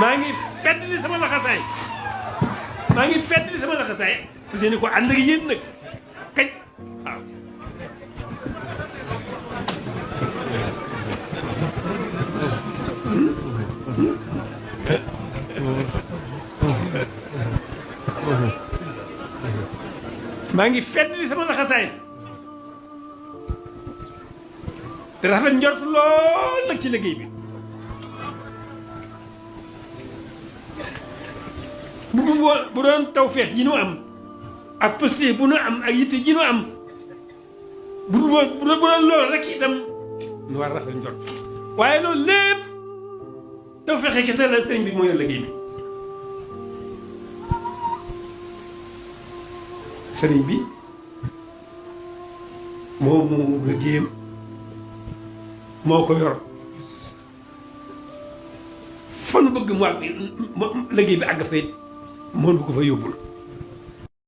maa ngi feddali sama laxasaay fas yéene ko ànd ak yéen nag kañ waaw. maa ngi feddali sama laxasaay te rafet njort lool nag ci liggéey bi. bu doon tawfeex ji nu am ak pëste bu nu am ak yitte ji nu am bu doon loolu rek itam nu war a rafet njort waaye loolu lépp tawfeex kese la sëriñ bi mooy liggéey bi. sëriñ bi moom liggéeyam moo ko yor fa nu bëgg mu àgg liggéey bi àgg fa it mënu ko fa yóbbul